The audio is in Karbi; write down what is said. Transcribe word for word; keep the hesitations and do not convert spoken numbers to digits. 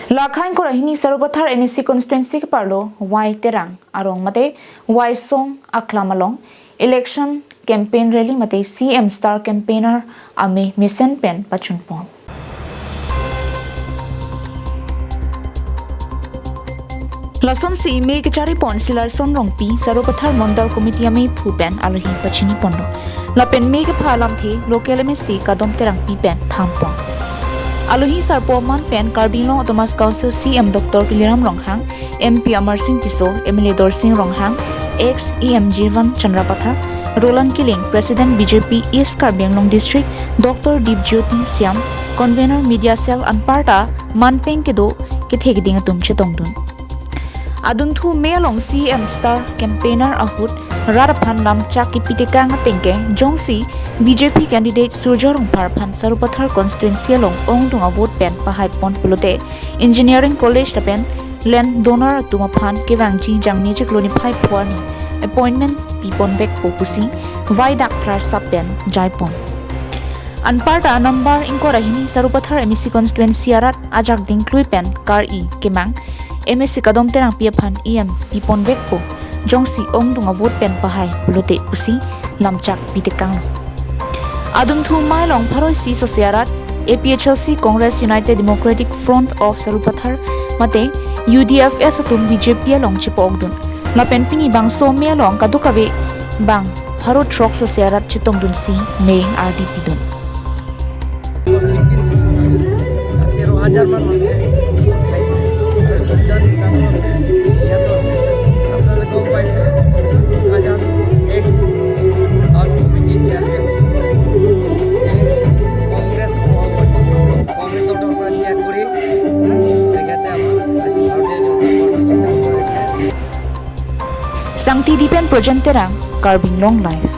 Lakha ingkoi ra hini Sarupathar M A C constituency keparlo Y Terang arong mate Y Song aklam along election campaign rally mate C M star campaigner amei mesen pen pachunpon. Lasonsi mei kecharipon si Larson Rongpi, Sarupathar Mondal Committee ameiphu pen alohi pachiniponlo. Lapen mei kepha alamthe local M A C Kadom Terangpi pen thanpon. Alohi sarpo aman pen Karbi Anglong Autonomous Council C M Doctor Tuliram Ronghang, M P Amarsing Tisso, M L A Dorsing Ronghang, ex E M Jirvan Chandra Pathak, Roland Killing, President B J P East Karbi Anglong District, Doctor Dipjyoti Shyam, Convener Media Cell anparta manpeng kedo kethe keding atum chetongdun. Adunthu mei along C M star campaigner ahut rat aphan lamchak kipi tekang atengke jongsi B J P candidate Surjya Rongphar aphan Sarupathar constituency along ongdung avote pen pahaipon pulote Engineering College lapen land donor atum aphan kevangji Jangmi chiklo niphai pho arni appointment piponvekpo pusi vaidak klarsap pen jaipon. Anparta number ingkoi ra hini Sarupathar M A C constituency arat ajak dingklui pen kar-i kemang M A C Kadom Terangpi aphan E M piponvekpo jongsi ongdung avote pen pahai pulote pusi lamchak pitekanglo. Adunthu mei along pharo isi sose arat A P H L C Congress United Democratic Front of Sarupathar mate U D F S atum B J P along chepo-okdun. Lapen pini bangso mei along kadokave bang pharo throk sose arat chetongdunsi mei ardi pidun. তেৰ হাজাৰ মান মানুহে খাইছে। আৰু দুজন মানুহ আছে, ইয়াতো আছে। আপোনালোকে গম পাইছে, দুহাজাৰ এক্স টাউন কমিটিৰ চেয়াৰমেন, এক্স কংগ্ৰেছ সভাপতি, কংগ্ৰেছৰ পৰা ত্যাগ কৰি তেখেতে আমাৰ আজি ভাৰতীয় জনতা পাৰ্টিত যোগদান কৰিছে। Sangti Dipen Projen Terang, Karbi Anglong Live.